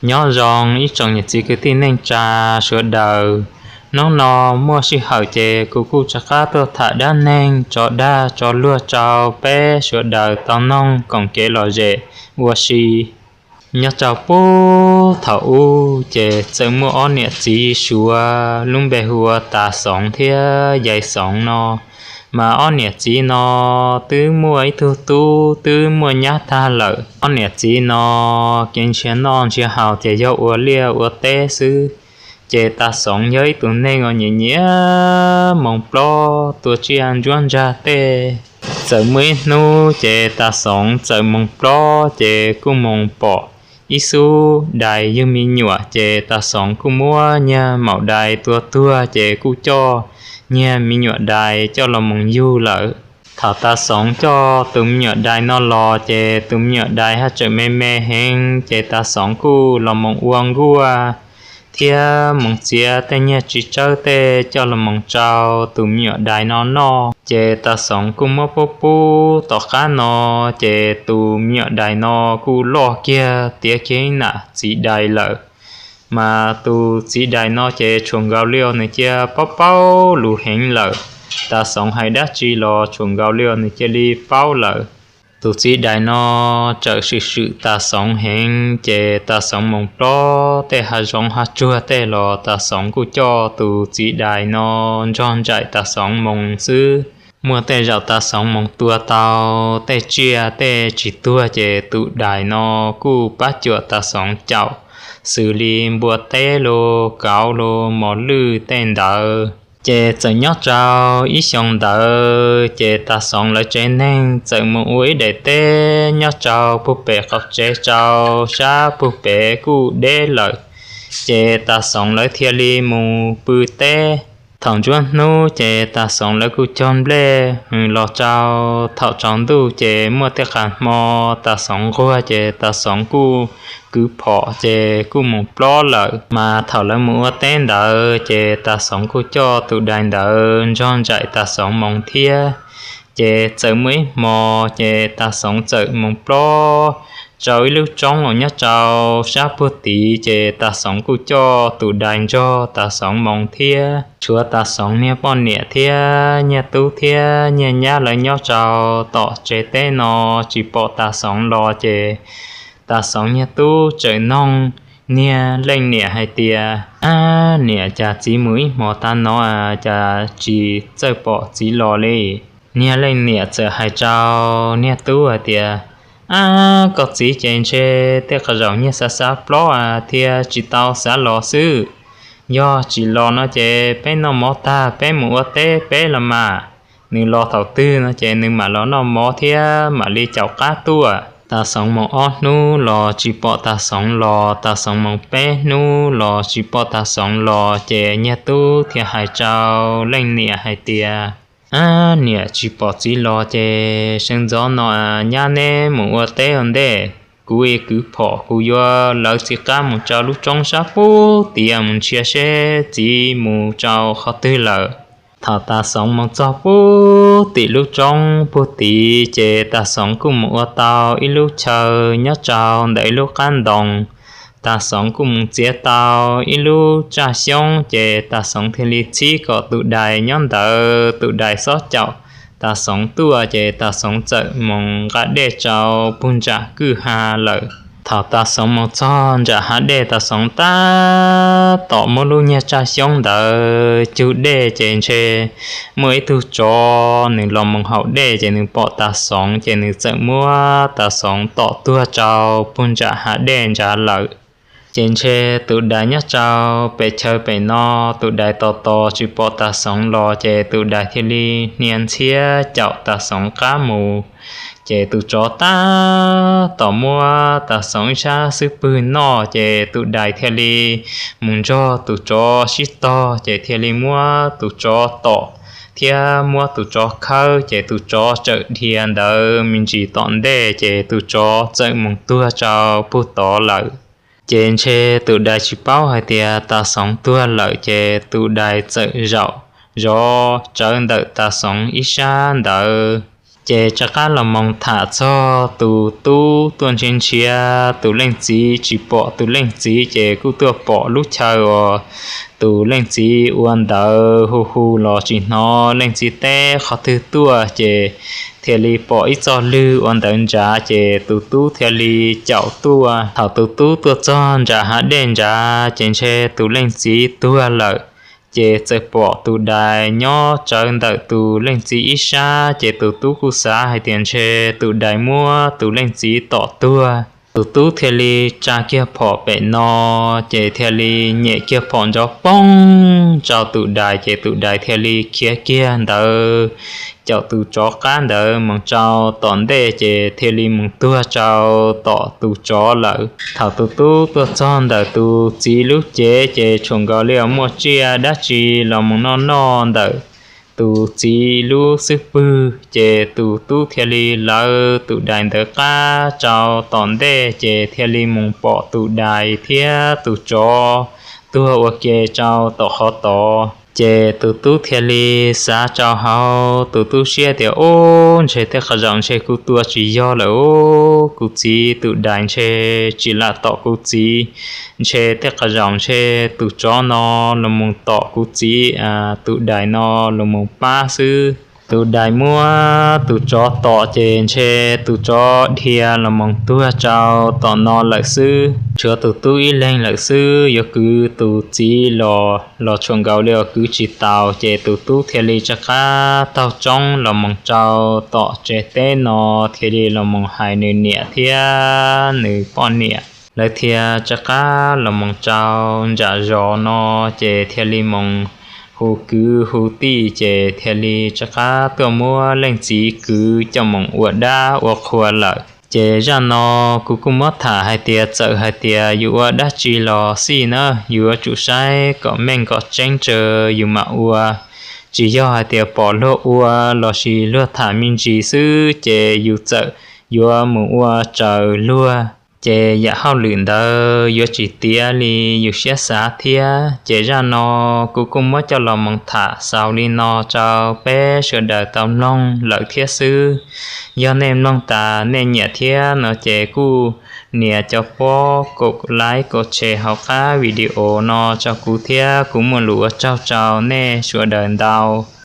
Nyob zoo ib tsoom niam txiv kwv tij neej tsa sawv daws. Hnub no muaj sij hawm ces kuv kuj rov qab tuaj tham dab neeg tso dag tso luag rau peb sawv daws tau noog koom kev lom zem ua si. Nyob rau puag thaum ub ces txawm muaj ob niam txiv Suav lub npe hu ua Tas Xoov thiab Yais Xoov no. Mas ob niam txiv no twb muaj ib tug tub twb muaj nyab tag lawm. Ob niam txiv no kev nrhiav noj nrhiav haus ces yog ua liaj ua teb xwb. Ces Tas Xoov yog ib tug neeg uas nyiam nyiam moos plob tua tsiaj ntsuab ntsag tej. Txawm muaj ib hnub ces Tas Xoov txawm moos plob ces kuj moos pom ib xub dais yug me nyuam, ces Tas Xoov kuj muab niag maum dais tua tuag ces kuj coj niag me nyuam dais coj los moos yug lawm. Thaum Tas Xoov coj tus me nyuam dais no los ces tus me nyuam dais haj tseem me me heev, ces Tas Xoov kuj los moos ua nkuaj thiab moos txiav tej niag txiv tsawb tej coj los moos rau tus me nyuam dais no noj. Ces Tas Xoov kuj muab pub pub tom qab no, ces tus me nyuam dais no kuj loj kiag tiav kiag ib nam txiv dais lawm. Mas tus txiv dais no ces tshuam nkaus li uas nws cia paub paub lus heev lawm. Tas Xoov hais dab tsi los tshuam nkaus li uas nws cia li paub lawm. Tus txiv dais no txawm swm swm Tas Xoov heev, ces Tas Xoov moos plob tej hav zoov hav tsuag tej los Tas Xoov kuj coj tus txiv dais no nrog nraim Tas Xoov moos xwb. Muaj tej zaum Tas Xoov moos tua tau tej tsiaj tej tsis tuag ces tus dais no kuj pab cuam Tas Xoov caum, xws li npua teb los, kauv los, mos lwj tej ntawd. Ces txawm nyob rau ib xyoo ntawd ces Tas Xoov lawv tsev neeg txawm mus ua ib daim teb nyob rau puag pem qaum tsev rau sab puag pem kuj deb lawm. Ces Tas Xoov lawv thiaj li mus pw teb. Thaum nruab hnub ces Tas Xoov lawv kuj cog nplej los rau thaum tsaus ntuj ces muaj tej qhov hmo Tas Xoov nquag ces Tas Xoov kuj kwv phom ces kuj mus plob lawm. Mas thaum lawv mus ua teb ntawd ces Tas Xoov kuj coj tus dais ntawd nrog nraim Tas Xoov moos thiab. Ces txawm muaj ib hmo ces Tas Xoov txawm moos plob rau ib lub roob uas nyob rau sab puag tid, ces Tas Xoov kuj coj tus dais nrog Tas Xoov moos thiab. Tshuav Tas Xoov niag poj niam thiab niag tub thiab niag nyab lawv nyob rau tom tsev teb no tsis pom Tas Xoov los ces Tas Xoov niag tub txawm noog niag leej niam hais tias, Ab niam, cas txiv mus ib hmo tas no cas tsis txawj pom txiv los li? Niag leej niam txawm hais rau niag tub hais tias, Ab, koj txiv ces ntshe tej qhov zaum nyiag xav xav plob thiaj tsis tau xav los xwb. Yog tsis los no ces peb noj mov tag peb mus ua teb peb los mas. Nws los thaum twg no ces nws mam los noj mov thiab mam li caum qab tuaj. Tas Xoov mus ob hnub los tsis pom Tas Xoov los, Tas Xoov mus peb hnub los tsis pom Tas Xoov los, ces niag tub thiaj hais rau leej niam hais tias, Ab niam, tsis pom txiv los ces sawv ntxov no nyab neb mus ua teb ua ntej, kuv kwv phom kuv yuav lawv txiv qab mus rau lub roob sab puag tid mus ntsia seb txiv mus rau qhov twg lawm. Thaum Tas Xoov mus txog puag tim lub roob puag tid ces Tas Xoov kuj mus ua tau ib lub chaw nyob rau ntawm ib lub qab ntoo. Tas Xoov kuj mus txiav tau ib lub tsaj xyoob ces Tas Xoov thiaj li txib kom tus dais nyob ntawd tus dais xob caum Tas Xoov tuaj, ces Tas Xoov txawm mus nqa dej rau puag nram kwj ha lawm. Thaum Tas Xoov mus txog nram hav dej, Tas Xoov tab tom muab lub niag tsaj xyoob ntawd cug dej ces ntshe muaj ib tug tsov nws los mus haus dej ces nws pom Tas Xoov ces nws txawm muab Tas Xoov tom tuag rau puag nram hav dej ntsav lawm. Ces ntshe tus dais nyob rau pem chaw pem no, tus dais tos tos tsis pom Tas Xoov los ces tus dais thiaj li hnia ntxhiab caum Tas Xoov qab mus. Ces tus tsov tab tom muab Tas Xoov ib sab xub pwg noj, ces tus dais thiaj li mus nrog tus tsov sib tog, ces thiaj li muab tus tsov tom thiab muab tus tsov khawb, ces tus tsov txawm dhia ntawd me ntsis tom ntej, ces tus tsov txawm mus tuag rau puag tod lawm. Ces ntshe tus dais tsis paub hais tias Tas Xoov tuag lawm, ces tus dais txawm zaum zov tsawv ntawm Tas Xoov ib sab ntawd. Ces rov qab los mus tham txog tus tub tuaj ntshiab ntshiab tus leej txiv, tsis pom tus leej txiv, ces kuj tuaj pom lub chaw uas tus leej txiv ua ntawd hu hu los tsis hnov leej txiv teb qhov twg tuaj, ces thiaj li pom ib txoj lwg ua ntawd ntsav, ces tus tub thiaj li caum tuaj. Thaum tus tub tuaj txog nram hav dej ntsav, ces ntshe tus leej txiv tuag lawm. Ces txawm pom tus dais nyob tsawv ntawm tus leej txiv ib sab, ces tus tub kuj xav hais tias ntshe tus dais muab tus leej txiv tom tuag. Tus tub thiaj li tsa kiag phom pem no, ces thiaj li nyem kiag phom nrov poog rau tus dais, ces tus dais thiaj li khiav kiag ntawd caum tus tsov qab ntawd mus rau tom ntej, ces thiaj li mus tuag rau tom tus tsov lawm. Thaum tus tub tuaj txog ntawm tus txiv lub cev, ces tshum nkaus li muaj tsiaj dab tsi los mus noj noj ntawm tus txiv lub xub pwg, ces tus tub thiaj li lawv tus dais ntawd qab rau tom ntej, ces thiaj li mus pom tus dais thiab tus tsov tuag ua ke rau tom qhov tod. Ces tus tub thiaj li xav rau hauv tus tub siab tias, Ub, ntshe tej qhov zaum ntshe kuv tua tsis yog lawm, kuv txiv tus dais ntshe tsis lam tom kuv txiv, ntshe tej qhov zaum ntshe tus tsov no los mus tom kuv txiv, tus dais no los mus pab xwb. Tus dais muab tus tsov tom, ces ntshe tus tsov dhia los mus tuag rau tom no lawm xwb. Tshuav tus tub ib leeg lawm xwb, yuav kwv tus txiv los los tshum nkaus li uas kwv tsis taus, ces tus tub thiaj li rov qab taug roob los mus rau tom tsev teb no, thiaj li los mus hais nws niam thiab nws poj niam. Lawv thiaj rov qab los mus rau nram zos no, ces thiaj li mus hu kwv hu tij, ces thiaj li rov qab tuaj muab leej txiv kwv coj mus ua dab ua qhua lawm. Ces zaj no kuv kuj muab tham hais tias txawm hais tias yus ua dab tsi los xij na, yuav tsum saib kom meej kom tseeb tso yus mam ua. Tsis yog hais tias pom luag ua lossis luag tham me ntsis xwb ces yus txawm yuav mus ua raws luag, ces yam hauj lwm ntawd yuav tsis tiav li yus siab xav thiab. Ces zaj no kuv kuj muab coj los mus tham xaus li no rau peb sawv daws tau mloog lawm thiab xwb. Yog nej mloog tas nej nyiam thiab no ces kuj nias cov pob kom like kom share hauv qab video no rau kuv thiab, kuv muaj lus ua tsaug rau nej sawv daws ntau.